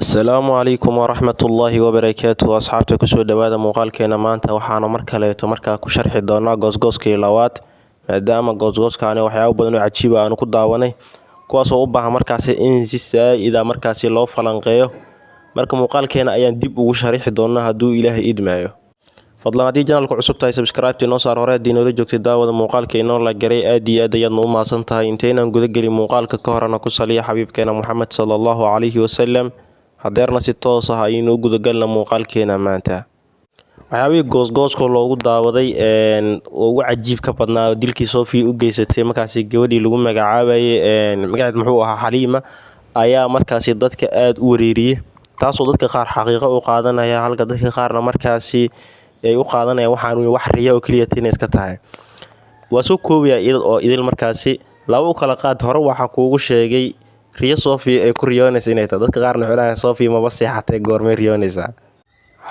Asalaamu calaykum waraxmatullaahi wabarakaatu. Asxaabta, kusoo dhawaada muuqaalkeena maanta. Waxaanu mar kaleeto markaa ku sharxi doonaa goosgooskii labaad, maadaama goosgooskaani waxyaabo badan oo cajiiba aanu ku daawanay, kuwaasoo u baahan markaasi in si saa-ida markaasi loo falanqeeyo. Marka muuqaalkeena ayaan dib ugu sharixi doonaa hadduu Ilaahay idmaayo. Fadlan, haddii channelka cusub tahay, subscribe inoo saar. Hore haddii noola joogtay, daawada muuqaalka inoo la garay, aad iyo aad ayaadna u mahadsan tahay. Intaynaan gudagelin muuqaalka ka horena, ku saliya xabiibkeena Moxamed sala Allahu calayhi wasalam. Hadeerna si toos ah ayaynu u gudagalna muuqaalkeena maanta. Waxyaabihii goosgooska loogu daawaday ugu cajiibka badnaa, dilkii Sofia u geysatay markaasi gabadhii lagu magacaabayay, magaceed muxuu ahaa, Xaliima, ayaa markaasi dadka aada u wareeriyey, taasoo dadka qaar xaqiiqo u qaadanaya, halka dadka qaarna markaasi ay u qaadanayaan waxaan wax riya oo keliya inay iska tahay. Waa soo koobaya iyada oo idil. Markaasi laba u kala qaad. Hore waxaa kuugu sheegay riyo Sofia ay ku riyoonaysa inay tahay. Dadka qaarna waxay dhahayan, "Sofia maba seexatay, goormay riyoonaysaa?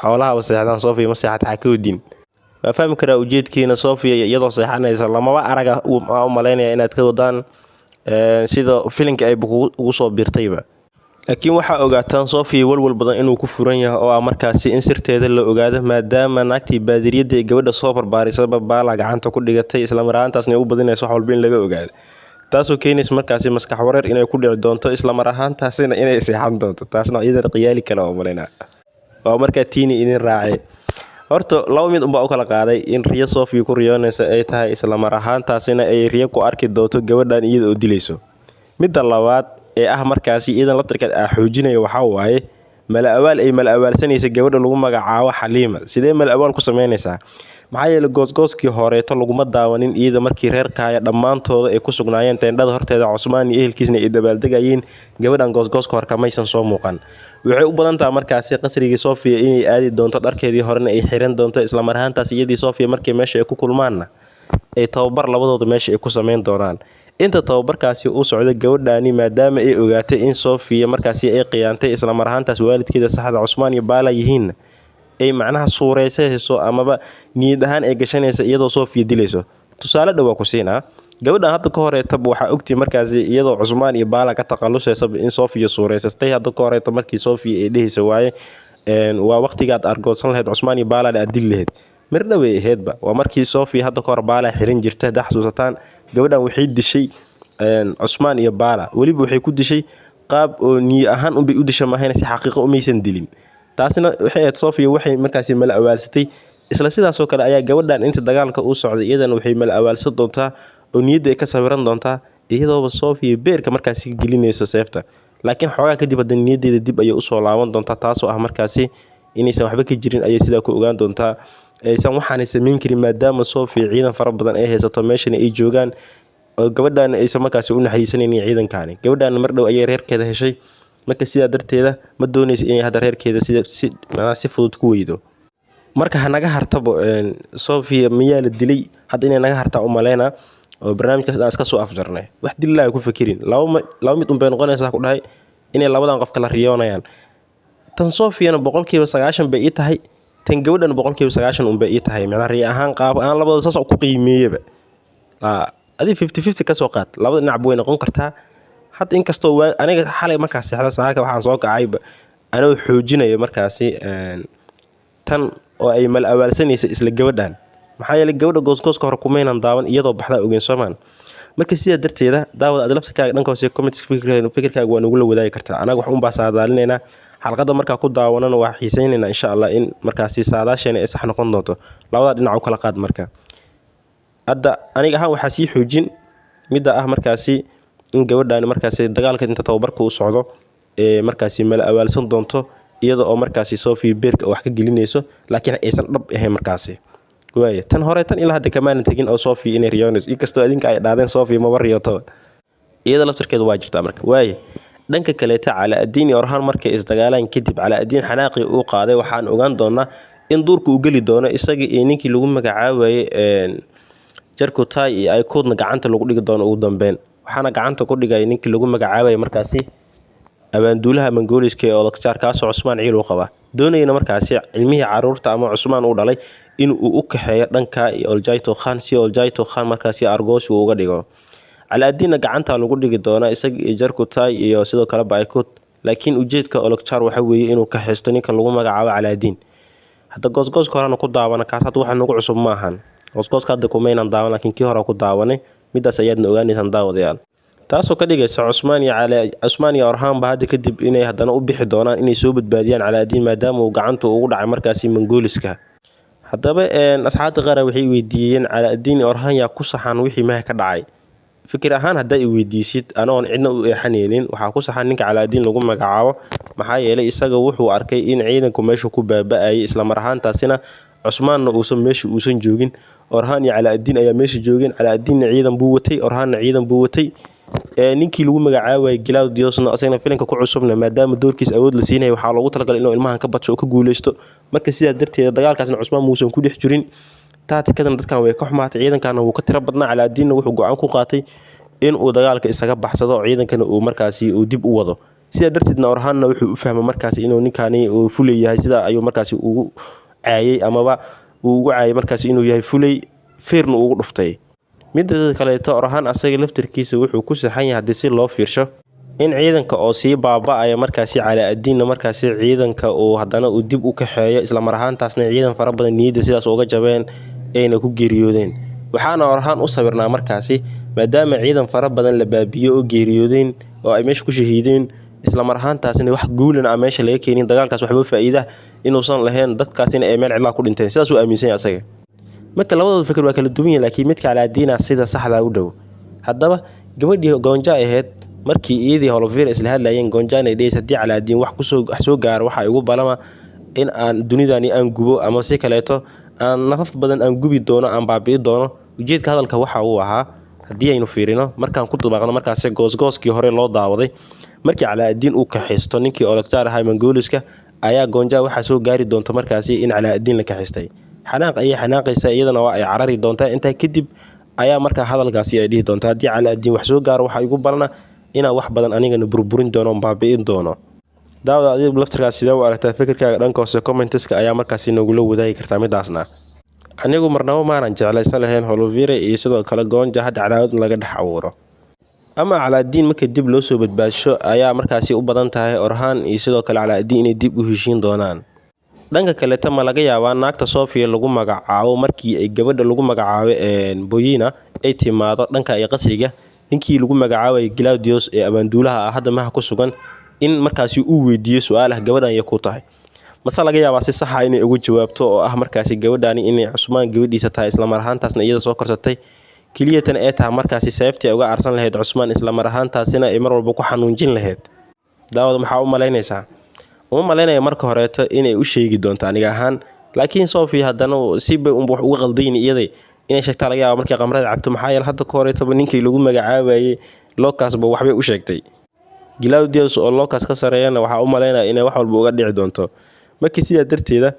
Xoolahaba seexdaan, Sofia ma seexatay?" Xaa ka wadin? Waa fahmi karaa ujeedkiina. Sofia iyadoo seexanaysa lamaba araga u malaynaya inaad ka wadaan, sida filinka ayba ugu soo biirtayba. Laakiin waxaa ogaataan Sofia walwal badan inuu ku furan yahay, oo ah markaasi in sirteeda la ogaado, maadaama naagtii baadiriyadda ee gabadha soo barbaarisaba Baala gacanta ku dhigatay, islamar ahaantaasna ay u badinayso wax walba in laga ogaado, taasoo keenaysa markaasi maskax wareer inay ku dhici doonto, islamar ahaantaasina inay seexan doonto. Taasna iyadana qiyaali kale oo malaynaa waa markaa tiini idin raacay. Horta laba mid unbaa u kala qaaday: in riyo Sofia ku riyoonaysa ay tahay, islamar ahaantaasina ay riyo ku arki doonto gabadhan iyada oo dilayso. Midda labaad ee ah markaasi iyadan laftirkeed aa xoojinaya waxaa waaye mala awaal ay mala awaalsanaysa gabadha lagu magacaabo Xaliima. Sidee mala awaal ku sameynaysaa? Maxaa yeelay goosgooskii horeeto laguma daawanin iyada markii reerkaaya dhammaantooda ay ku sugnaayeen teendhada horteeda, Cusmaan iyo ehelkiisna ay dabaaldegayeen. Gabadhan goosgooska hore kamaysan soo muuqan. Waxay u badan tahay markaasi qasrigii Sofia inay aadi doonto, dharkeedii horena ay xiran doonto, islamar ahaantaas iyadii Sofia markii meesha ay ku kulmaanna ay tababar labadooda meesha ay ku sameyn doonaan. Inta tababarkaasi uu socdo, gabadhaani maadaama ay ogaatay in Sofia markaasi ay khiyaantay, islamar ahaantaas waalidkeeda saxda Cusmaan iyo Baala yihiinna, ay macnaha suureysayso amaba niyad ahaan ay gashanaysa iyadoo Sofia dilayso. Tusaale dhow waa ku siinaa: gabadhan hadda ka horeetaba waxaa ogtay markaasi iyadoo Cusmaan iyo Baala ka takhalusaysaba in Sofia suureysatay. Hadda ka horeeta markii Sofia ay dhehaysa waaye, "Waa waqtigaad argoosan lahayd Cusmaan iyo Baalana aad dili lahayd." Mirdha way ahaydba. Waa markii Sofia hadda ka hor Baala xiran jirtay. Haddaa xasuusataan, gabadhan waxay dishay Cusmaan iyo Baala. Weliba waxay ku dishay qaab oo niyo ahaan unbay u disha maahayna, si xaqiiqo umaysan dilin. Taasina waxay ahayd Sofia waxay markaasi mala awaalsatay. Isla sidaasoo kale ayaa gabadhan inta dagaalka uu socday iyadana waxay mala awaalsan doontaa oo niyadda ay ka sawiran doontaa iyadooba Sofia beerka markaasi gelinayso seefta. Laakiin xoogaa kadib haddana niyaddeeda dib ayay usoo laaban doontaa, taasoo ah markaasi inaysan waxba ka jirin ayay sidaa ku ogaan doontaa, aysan waxaanay samayn karin, maadaama Sofia ciidan fara badan ay haysato, meeshana ay joogaan, oo gabadhan aysan markaasi u naxariisanaynin ciidankaani. Gabadhan mar dhow ayay reerkeeda heshay, marka sidaa darteeda ma doonaysa inay hadda reerkeeda sida si macnaha si fudud ku weydo. Marka ha naga hartabo Sofia miyaa la dilay hadda? Inay naga hartaa u maleyna oo barnaamijkaas aan iska soo afjarnay. Wax dililaa ku fakirin. Laba mid unbay noqonaysaa ku dhahay: inay labadan qof kala riyoonayaan. Tan Sofiana 90% bay ii tahay, tan gabadhan 90% unbay ii tahay. Macnaa riya ahaan, qaab ahaan, labada saas ku qiimeeyaba. Adi 50-50 kasoo qaad, labada dhinacba way noqon kartaa. Hadda inkastoo waa aniga xalay markaas seexda, saaka waxaan soo kacayba anoo xoojinayo markaasi tan oo ay mala awaalsanaysa isla gabadhan, maxaa yeelay gabadha goosgooska hore kumaynan daawan iyadoo baxdaa ogeyn soomaan. Marka sidaa darteeda, daawad, aad laftirkaaga dhanka hoose comments fikirkaaga waa nagula wadaagi kartaa. Anaga wax unbaa saadaalinaynaa. Xalqadda markaa ku daawanana waa xiisaynaynaa, insha Allah, in markaasi saadaasheena ay sax noqon doonto. Labada dhinac u kala qaad. Marka hadda aniga ahaan waxaa sii xoojin midda ah markaasi in gabadhaani markaasi dagaalka inta tababarka u socdo ee markaasi mala awaalsan doonto iyada oo markaasi Sofia beerka wax ka gelinayso, laakiin aysan dhab ahayn markaasi. Waaya tan hore, tan ilaa hadda kamaanan tegin oo Sofia inay riyoonayso, inkastoo adinka ay dhaadeen Sofia maba riyootaba, iyada laftirkeeda waa jirtaa. Marka waaya dhanka kaleeta, Cala-adiin iyo Orhan markay isdagaalaan kadib, Cala-adiin xanaaqii uu qaaday waxaan ogaan doonaa in duurka uu geli doono isaga iyo ninkii lagu magacaabayay Jarkutay iyo Aykuudna gacanta lagu dhigi doono ugu dambeyn. Waxaana gacanta ku dhigay ninkii lagu magacaabayay markaasi abaanduulaha Mangooliska ee Olokjaar, kaasoo Cusmaan ciil u qaba, doonayna markaasi cilmihii caruurta ama Cusmaan uu dhalay in uu u kaxeeyo dhanka iyo Oljayto Khan, si Oljayto Khan markaasi argoosi uu uga dhigo. Calaadiinna gacanta lagu dhigi doonaa isaga iyo Jarkutay iyo sidoo kale Baykut. Laakiin ujeedka Ologjar waxa weeye inuu ka xisto ninka lagu magacaabo Calaadiin. Hadda goosgooska horena ku daawana, kaas hadda waxa nagu cusub ma ahan. Goosgooska hadda kumaynan daawan, laakiin kii hore ku daawanay. Midaas ayaadna ogaanaysaan, daawadayaal, taasoo ka dhigaysa Cusmaan iyo Orhaanba hadda kadib inay haddana u bixi doonaan inay soo badbaadiyaan Calaadiin, maadaama uu gacanta ugu dhacay markaasi Mangooliska. Haddaba asxaabta qaar waxay weydiiyeen, Calaadiin iyo Orhaan yaa ku saxan wixii meha ka dhacay? Fikir ahaan haddaa i weydiisid, anoon cidna u eexanaynin, waxaa ku saxan ninka Calaadiin lagu magacaabo. Maxaa yeelay isaga wuxuu arkay in ciidanku meesha ku baaba-ayay, islamar ahaantaasina Cusmaanna uusan meesha uusan joogin. Orhaan iyo Calaadiin ayaa meesha joogeen. Calaadiinna ciidan buu watay, Orhaanna ciidan buu watay. Ninkii lagu magacaabayay Galawdiosna, asagana filinka ku cusubna, maadaama doorkiis awood la siinaya, waxaa loogu talagalay inuu ilmahan ka badsho oo ka guuleysto. Marka sidaa darteeda dagaalkaasna Cusmaan muusan ku dhex jirin. Taatikadan dadkan way ka xumaatay, ciidankaana wuu ka tiro badnaa. Calaadiinna wuxuu go-aan ku qaatay inuu dagaalka isaga baxsado oo ciidankana uu markaasi uu dib u wado. Sidaa darteedna Orhaanna wuxuu u fahmay markaasi inuu ninkaani uu fulay yahay. Sidaa ayuu markaasi ugu caayay, amaba uu ugu caayay markaasi inuu yahay fulay, feerna ugu dhuftay. Midda kaleeto, Orhaan asaga laftarkiisa wuxuu ku saxan yahay haddii si loo fiirsho in ciidanka oo sii baaba-aya markaasi Calaadiinna markaasi ciidanka uu haddana uu dib u kaxeeyo, islamar ahaantaasna ciidan fara badan niyadda sidaas uga jabeen ayna ku geeriyoodeen. Waxaana Orhaan u sawirnaa markaasi maadaama ciidan fara badan la baabiyo oo geeriyoodeen oo ay meesha ku shahiideen, islamar ahaantaasina wax guulana aan meesha laga keenin, dagaalkaas waxba faa'iida inuusan lahayn, dadkaasina ay meel cidlaa ku dhinteen. Sidaas uu aaminsan yahay asaga. Marka labadooda fikir waa kala duwan yihin, laakiin midka Calaadiina sida saxdaa u dhow. Haddaba gabadhii Goonja ahayd, markii iyadii Holofir isla hadlayeen, Goonjana ay dhehaysa haddii Calaadiin wax kusoo wax soo gaaro waxaa igu balama in aan dunidani aan gubo, ama si kaleeto aan nafaf badan aan gubi doono, aan baabi'i doono. Ujeedka hadalka waxa uu ahaa, haddii aynu fiirino markaan ku dabaaqno markaasi goosgooskii hore loo daawaday, markii Calaadiin uu kaxisto ninkii Ologjar ahaa Mangooliska, ayaa Goonja waxaa soo gaari doonta markaasi in Calaadiin la kaxistay. Xanaaq ayay xanaaqaysaa, iyadana waa ay carari doontaa. Intaa kadib ayaa markaa hadalkaasi ay dhihi doontaa, haddii Calaadiin wax soo gaaro waxaa igu balana inaan wax badan anigana burburin doono, baabi'in doono. Daawada, adigu laftarkaas sidee u aragtaa? Fikirkaaga dhanka hoose commenteska ayaa markaasi nogula wadaagi kartaa. Midaasna anigu marnabo maanan jeclaysan lahayn Holovire iyo sidoo kale Goonja hadda cadaawad in laga dhex abuuro. Ama Calaadiin marka dib loo soo badbaadsho ayaa markaasi u badan tahay Orhaan iyo sidoo kale Calaadiin inay dib u heshiin doonaan. Dhanka kaleta, ma laga yaabaa naagta Sofia lagu magacaabo, markii ay gabadha lagu magacaabo Boyina ay timaado dhanka iyo qasriga ninkii lagu magacaabayay Galawdios ee abaanduulaha ah hadda maha ku sugan, in markaasi uu weydiiyo su-aal ah gabadhan iyo ku tahay? Mase laga yaabaa si saxa inay ugu jawaabto oo ah markaasi gabadhani inay Cusmaan gabadhiisa tahay, islamar ahaantaasna iyada soo korsatay, keliyatan ee tahay markaasi sababtii ay uga aarsan lahayd Cusmaan, islamar ahaantaasina ay mar walba ku xanuunjin lahayd? Daawada, maxaa u malaynaysaa? Uma malaynaya marka horeeto inay u sheegi doonto aniga ahaan, laakiin Sofia haddana si bay unba wax uga qaldayin iyaday inay sheegtaa laga yaaba markay qamrada cabto. Maxaa yeele hadda ka horeetaba ninkii lagu magacaabayay Locasba waxbay u sheegtay. Galawdios oo Locas ka sareeyana waxaa u malaynaya inay wax walba uga dhici doonto. Markii sidaa darteeda,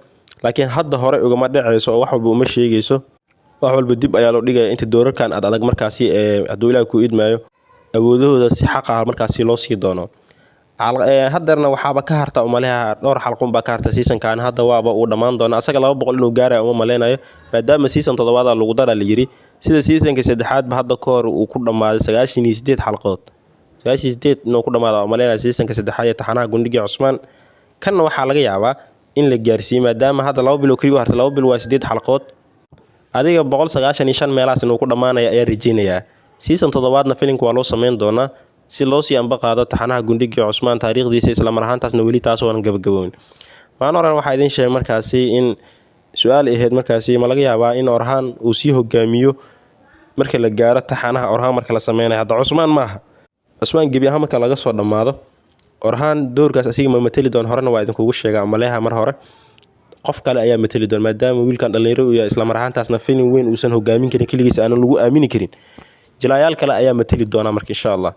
laakiin hadda hore ugama dhacayso oo wax walba uma sheegayso. Wax walba dib ayaa loo dhigaya inta doorarkan ad adag markaasi ee hadduu Ilaah ku idmaayo awoodahooda si xaq ah markaasi loo sii doono. Haddeerna waxaaba ka harta umaleha dhowr xalqun baa ka harta seasonkan. Hadda waaba uu dhammaan doona asaga, 200 inuu gaaraya uma maleynayo, maadaama season toddobaada lagu dara la yiri, sida seasonka saddexaadba hadda ka hor uu ku dhammaaday 98 xalqood. 98 inuu ku dhamaada umaleynaya seasonka saddexaad ee taxanaha Gundhigii Cusmaan. Kanna waxaa laga yaabaa in la gaarsiiyo, maadaama hadda 2 bilo keliya u hartay. 2 bil waa 8 xalqood, adiga 195 meelahaas inuu ku dhammaanaya ayaa rajeynayaa. Season toddobaadna filimka waa loo sameyn doonaa si loo sii amba qaado taxanaha Gundhigii Cusmaan taariikhdiisa, islamar ahaantaasna weli taas oonan gabagaboobin. Maalin horan waxaa idiin sheegay markaasi in su-aal ahayd markaasi, ma laga yaabaa in Orhaan uu sii hogaamiyo marka la gaaro taxanaha Orhaan marka la sameynayo? Hadda Cusmaan maaha, Cusmaan gebi ahaan marka laga soo dhammaado, Orhaan doorkaas asiga ma mateli doon. Horena waa idinkugu sheegaa maleha, mar hore qof kale ayaa mateli doon, maadaama wiilkan dhallinyaro uu yahay, islamar ahaantaasna filim weyn uusan hogaamin karin keligiis, aanan lagu aamini karin. Jilaayaal kale ayaa mateli doona marka, insha Allah.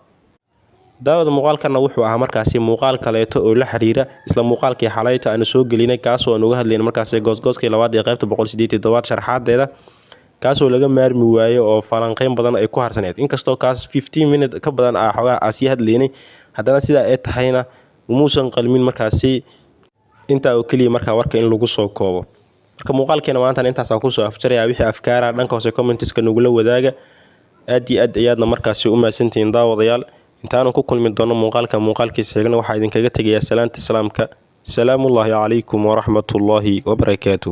Daawada, muuqaalkanna wuxuu ahaa markaasi muuqaal kaleeto oo la xiriira isla muuqaalkii xalayto aanu soo gelinay, kaasoo aan uga hadlayna markaasi goosgooskii labaad ee qaybta 187 sharxaadeeda, kaasoo laga maarmi waayo oo falanqeyn badan ay ku harsaneyd. Inkastoo kaas 15 minute ka badan ah xoogaa aa sii hadlaynay, haddana sidaa ay tahayna umuusan qalmin markaasi intaa oo keliya markaa warka in lagu soo koobo. Marka muuqaalkeena maantan intaasaa kusoo afjaraya. Wixii afkaara dhanka hoose commentiska nagula wadaaga. Aad iyo aad ayaadna markaasi u mahadsantihiin, daawadayaal. Intaanu ku kulmi doono muuqaalka muuqaalkiisa xigna, waxaa idinkaga tegayaa salaanta islaamka. Salaamullaahi calaykum waraxmatullaahi wabarakaatu.